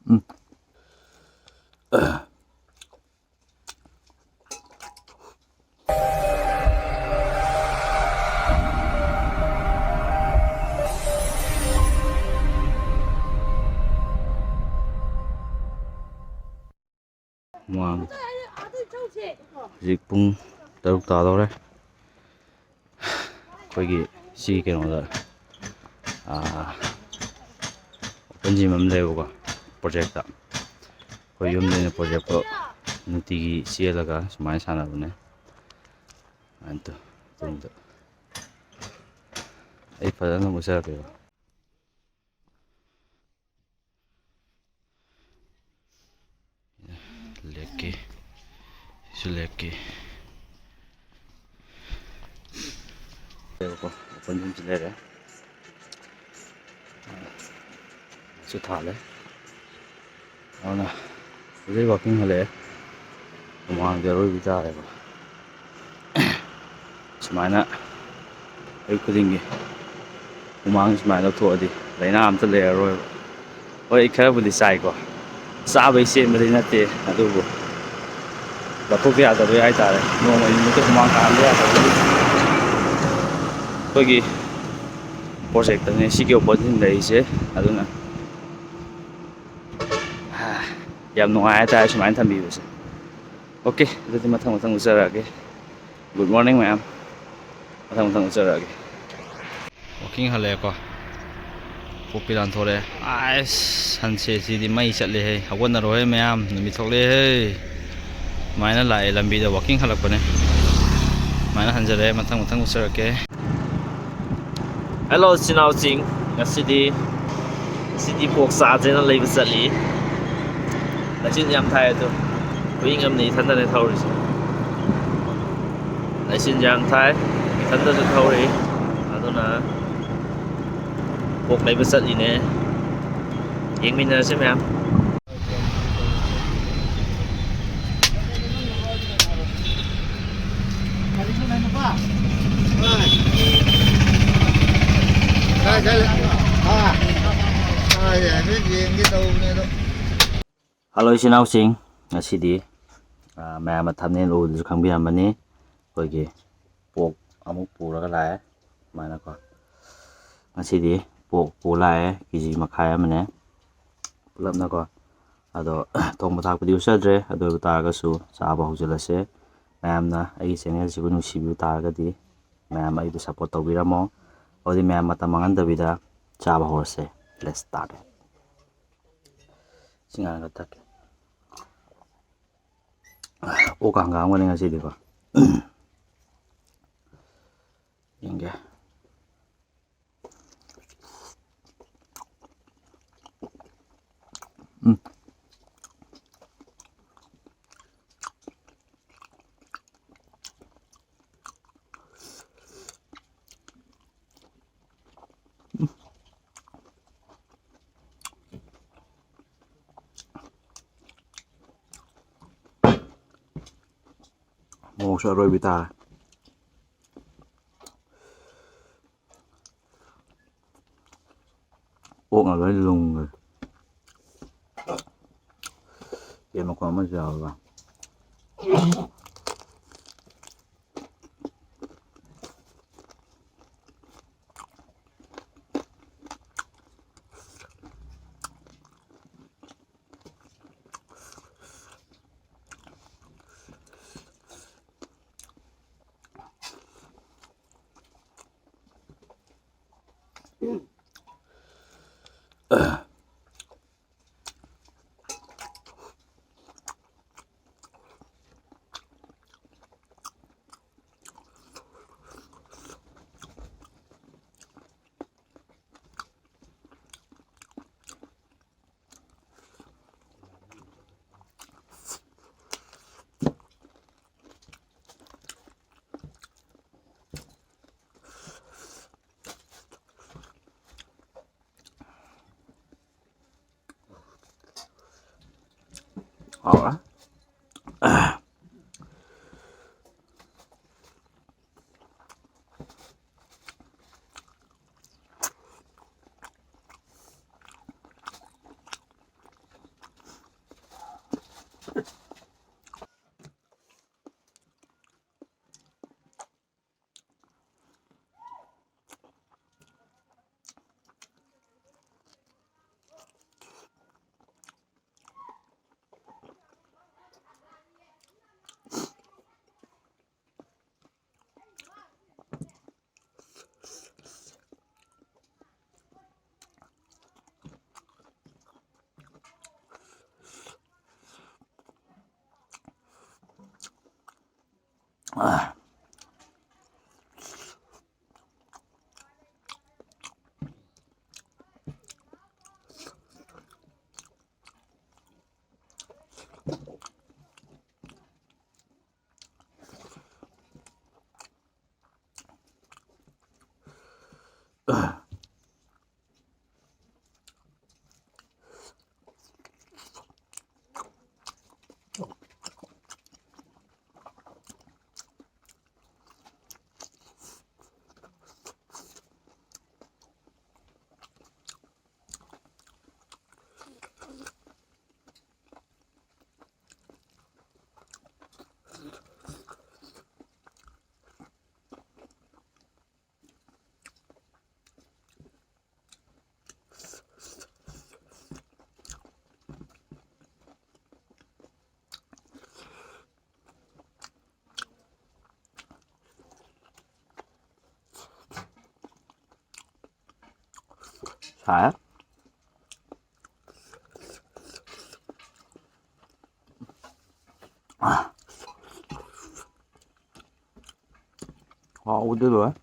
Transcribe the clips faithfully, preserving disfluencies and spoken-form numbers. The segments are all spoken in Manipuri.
ꯎꯝ꯫ ꯃꯃꯥꯡ ꯍꯧꯖꯤꯛ ꯄꯨꯡ ꯇꯔꯨꯛ ꯇꯥꯗꯧꯔꯦ꯫ ꯑꯩꯈꯣꯏꯒꯤ ꯁꯤ ꯀꯩꯅꯣꯗ, ꯑꯥ, open gym ꯑꯃ ꯂꯩꯌꯦꯕꯀꯣ, projectꯇ꯫ ꯑꯩꯈꯣꯏ ꯌꯨꯝꯗꯩꯅ projectꯇꯣ ꯅꯨꯡꯇꯤꯒꯤ ꯆꯦꯜꯂꯒ ꯁꯨꯃꯥꯏꯅ ꯁꯥꯟꯅꯕꯅꯦ꯫ ꯑꯗꯨ ꯇꯨꯡꯗ ꯑꯩ ꯐꯖꯅ ꯎꯠꯆꯔꯛꯀꯦꯕ꯫ ꯂꯦꯛꯀꯤ, ꯁꯤꯁꯨ ꯂꯦꯛꯀꯤ꯫ ꯂꯩꯔꯦꯀꯣ, open gymꯁꯨ ꯂꯩꯔꯦ꯫ ꯁꯨ ꯊꯥꯜꯂꯦ꯫ ꯑꯗꯨꯅ ꯍꯧꯖꯤꯛ walking ꯍꯜꯂꯛꯑꯦ꯫ ꯍꯨꯃꯥꯡꯗꯤ ꯑꯔꯣꯏꯕꯤ ꯇꯥꯔꯦꯕ꯫ ꯁꯨꯃꯥꯏꯅ ꯑꯌꯨꯛ ꯈꯨꯗꯤꯡꯒꯤ ꯍꯨꯃꯥꯡ ꯁꯨꯃꯥꯏꯅ ꯂꯧꯊꯣꯛꯑꯗꯤ ꯂꯥꯏꯅꯥ ꯑꯝꯇ ꯂꯩꯔꯔꯣꯏꯕ꯫ ꯍꯣꯏ, ꯈꯔꯕꯨꯗꯤ ꯆꯥꯏꯀꯣ, ꯆꯥꯕꯩ ꯆꯦꯟꯕꯗꯤ ꯅꯠꯇꯦ, ꯑꯗꯨꯕꯨ ꯂꯧꯊꯣꯛꯄ ꯌꯥꯗꯕꯩ ꯍꯥꯏꯇꯥꯔꯦ, ꯅꯣꯡꯃ ꯅꯨꯃꯤꯠꯇ ꯍꯨꯃꯥꯡ ꯇꯥꯍꯟꯕ ꯌꯥꯗꯕꯒꯤ ꯑꯩꯈꯣꯏꯒꯤ projectꯇꯅꯦ ꯁꯤꯒꯤ opposite ꯂꯩꯔꯤꯁꯦ꯫ ꯑꯗꯨꯅ ꯌꯥꯝ ꯅꯨꯡꯉꯥꯏ ꯍꯥꯏꯇꯥꯔꯦ ꯁꯨꯃꯥꯏꯅ ꯊꯝꯕꯤꯕꯁꯦ꯫ Okay, ꯑꯗꯨꯗꯤ ꯃꯊꯪ ꯃꯊꯪ ꯎꯠꯆꯔꯛꯑꯒꯦ꯫ Good morning ꯃꯌꯥꯝ, ꯃꯊꯪ ꯃꯊꯪ ꯎꯠꯆꯔꯛꯑꯒꯦ꯫ Walking ꯍꯜꯂꯛꯑꯦꯀꯣ, ꯄꯣꯛꯄꯤ ꯂꯥꯟꯊꯣꯔꯛꯑꯦ꯫ ꯑꯁ, sunsetꯁꯤꯗꯤ ꯃꯩ ꯆꯠꯂꯦꯍꯦ꯫ ꯍꯧꯒꯠꯅꯔꯣꯍꯦ ꯃꯌꯥꯝ, ꯅꯨꯃꯤꯠ ꯊꯣꯛꯂꯛꯑꯦꯍꯦ꯫ ꯁꯨꯃꯥꯏꯅ ꯂꯥꯛꯑꯦ, ꯂꯝꯕꯤꯗ walking ꯍꯜꯂꯛꯄꯅꯦ꯫ ꯁꯨꯃꯥꯏꯅ ꯍꯟꯖꯔꯛꯑꯦ, ꯃꯊꯪ ꯃꯊꯪ ꯎꯠꯆꯔꯛꯀꯦ꯫ Hello ꯏꯆꯤꯟ ꯏꯅꯥꯎꯁꯤꯡ, ꯉꯁꯤꯗꯤ, ꯉꯁꯤꯗꯤ ꯄꯣꯛ ꯆꯥꯁꯦꯅ ꯂꯩꯕ ꯆꯠꯂꯤ꯫ ꯂꯩꯆꯤꯟ ꯌꯥꯝ ꯊꯥꯏ ꯑꯗꯣ, ꯈꯨꯌꯤꯡ ꯑꯃꯅꯤ ꯏꯊꯟꯗꯅꯦ ꯊꯧꯔꯤꯁꯦ꯫ ꯂꯩꯆꯤꯟ ꯌꯥꯝ ꯊꯥꯏ, ꯏꯊꯟꯗꯁꯨ ꯊꯧꯔꯤ꯫ ꯑꯗꯨꯅ ꯄꯣꯛ ꯂꯩꯕ ꯆꯠꯂꯤꯅꯦ꯫ ꯌꯦꯡꯃꯤꯟꯅꯔꯁꯦ ꯃꯌꯥꯝ꯫ ꯍꯜꯂꯣ ꯏꯆꯤꯟ ꯏꯅꯥꯎꯁꯤꯡ, ꯉꯁꯤꯗꯤ, ꯑ, ꯃꯌꯥꯝꯅ ꯊꯝꯅꯦꯜ ꯎꯕꯗꯁꯨ ꯈꯪꯕꯤꯔꯝꯃꯅꯤ, ꯑꯩꯈꯣꯏꯒꯤ ꯄꯣꯛ ꯑꯃꯨꯛ ꯄꯨꯔꯒ ꯂꯥꯛꯑꯦ꯫ ꯁꯨꯃꯥꯏꯅꯀꯣ, ꯉꯁꯤꯗꯤ ꯄꯣꯛ ꯄꯨ ꯂꯥꯛꯑꯦ, ꯀꯦ ꯖꯤ ꯃꯈꯥꯏ ꯑꯃꯅꯦ ꯄꯨꯂꯞꯅꯀꯣ꯫ ꯑꯗꯣ ꯊꯣꯡꯕ ꯊꯥꯛꯄꯗꯤ ꯎꯠꯆꯗ꯭ꯔꯦ, ꯑꯗꯨ ꯑꯣꯏꯕ ꯇꯥꯔꯒꯁꯨ ꯆꯥꯕ ꯍꯧꯖꯤꯜꯂꯁꯦ꯫ ꯃꯌꯥꯝꯅ ꯑꯩꯒꯤ ꯆꯦꯅꯦꯜꯁꯤꯕꯨ ꯅꯨꯡꯁꯤꯕꯤꯕ ꯇꯥꯔꯒꯗꯤ ꯃꯌꯥꯝ ꯑꯩꯕꯨ ꯁꯞꯄꯣꯔꯠ ꯇꯧꯕꯤꯔꯝꯃꯣ꯫ ꯑꯗꯨꯗꯤ ꯃꯌꯥꯝ ꯃꯇꯝ ꯃꯥꯡꯍꯟꯗꯕꯤꯗ ꯆꯥꯕ ꯍꯧꯔꯁꯦ꯫ Let's start it. ꯏꯁꯤꯡ ꯍꯥꯟꯅ ꯊꯛꯀꯦ꯫ ꯑꯣꯛ ꯍꯪꯒꯥꯝꯒꯅꯤ ꯉꯁꯤꯗꯤꯀꯣ꯫ ꯌꯦꯡꯒꯦ꯫ ꯎꯝ꯫ ꯃꯣꯔꯣꯛꯁꯨ ꯑꯔꯣꯏꯕꯤ ꯇꯥꯔꯦ꯫ ꯑꯣꯛꯅ ꯂꯣꯏ ꯂꯨꯡꯈ꯭ꯔꯦ꯫ ꯌꯦꯟ ꯃꯈꯣꯡ ꯑꯃꯁꯨ ꯌꯥꯎꯔꯒ꯫ ꯍꯥꯎꯔꯦ꯫ ꯁꯥꯏ꯫ ꯍꯥꯎꯕꯗꯤ ꯂꯣꯏꯔꯦ꯫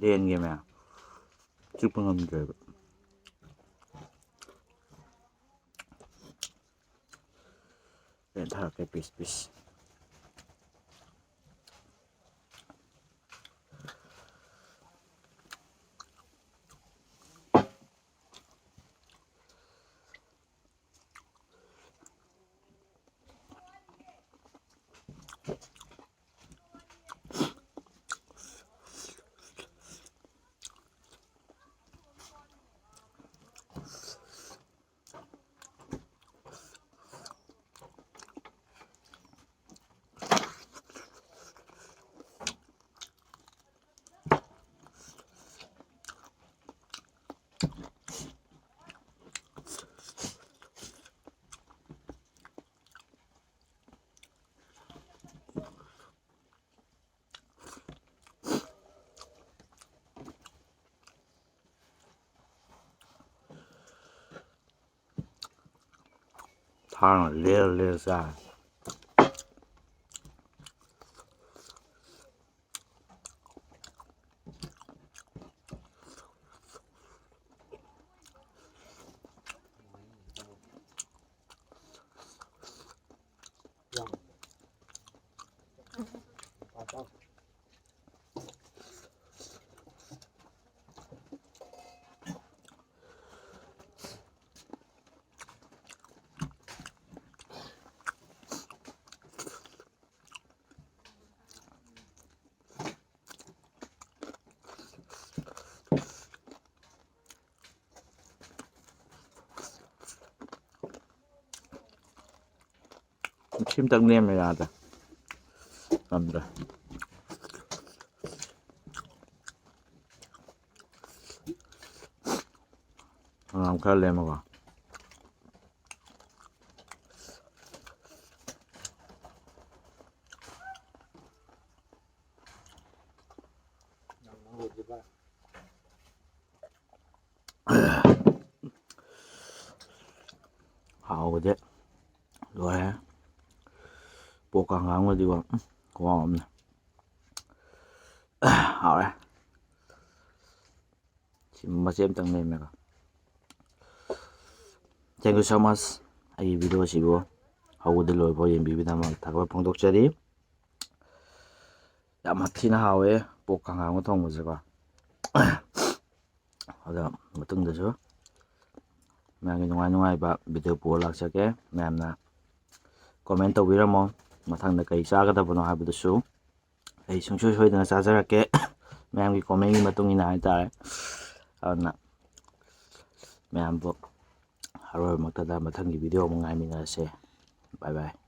ꯂꯦꯟꯒꯦ ꯃꯌꯥꯝ꯫ ꯆꯨꯞꯄ ꯉꯝꯗ꯭ꯔꯦꯕ꯫ ꯂꯦꯟ ꯊꯥꯔꯛꯀꯦ ꯄꯤꯁ ꯄꯤꯁ꯫ ꯊꯥꯡꯅ ꯂꯦꯜ ꯂꯦꯜ ꯆꯥꯔꯦ꯫ ꯁꯤꯝꯇꯪ ꯂꯦꯝꯃꯦ, ꯌꯥꯗ꯭ꯔꯦ꯫ ꯉꯝꯗ꯭ꯔꯦ꯫ ꯍꯪꯒꯥꯝ ꯈꯔ ꯂꯦꯝꯃꯒ꯫ ꯍꯥꯎꯕꯗꯤ ꯂꯣꯏꯔꯦ꯫ ꯄꯣꯛꯀ ꯍꯪꯒꯥꯝꯒꯗꯤꯀꯣ꯫ ꯎꯝ, ꯈꯨꯍꯥꯎ ꯑꯃꯅꯤ꯫ ꯍꯥꯎꯔꯦ꯫ ꯁꯤ ꯃꯆꯦꯠ ꯑꯝꯇꯪ ꯂꯩꯔꯝꯃꯦꯀꯣ꯫ Thank you so much꯫ ꯑꯩꯒꯤ video ꯑꯁꯤꯕꯨ ꯍꯧꯕꯗ ꯂꯣꯏꯕ ꯌꯦꯡꯕꯤꯕꯒꯤꯗꯃꯛ ꯊꯥꯒꯠꯄ ꯐꯣꯡꯗꯣꯛꯆꯔꯤ꯫ ꯌꯥꯝ ꯊꯤꯅ ꯍꯥꯎꯋꯦ ꯄꯣꯛ ꯍꯪꯒꯥꯝꯒ ꯊꯣꯡꯕꯁꯦꯀꯣ꯫ ꯑꯗꯣ ꯃꯇꯨꯡꯗꯁꯨ ꯃꯌꯥꯝꯒꯤ ꯅꯨꯡꯉꯥꯏ ꯅꯨꯡꯉꯥꯏꯕ video ꯄꯨꯔ ꯂꯥꯛꯆꯒꯦ꯫ ꯃꯌꯥꯝꯅ comment ꯇꯧꯕꯤꯔꯝꯃꯣ, ꯃꯊꯪꯗ ꯀꯔꯤ ꯆꯥꯒꯗꯕꯅꯣ ꯍꯥꯏꯕꯗꯨꯁꯨ ꯑꯩ ꯁꯨꯡꯁꯣꯏ ꯁꯣꯏꯗꯅ ꯆꯥꯖꯔꯛꯀꯦ꯫ ꯃꯌꯥꯝꯒꯤ commentꯀꯤ ꯃꯇꯨꯡ ꯏꯟꯅ ꯍꯥꯏꯇꯥꯔꯦ꯫ ꯑꯗꯨꯅ ꯃꯌꯥꯝꯕꯨ ꯑꯔꯣꯏꯕꯃꯛꯇꯗ ꯃꯊꯪꯒꯤ video ꯑꯃꯨꯛ ꯉꯥꯏꯃꯤꯟꯅꯔꯁꯦ꯫ Bye bye꯫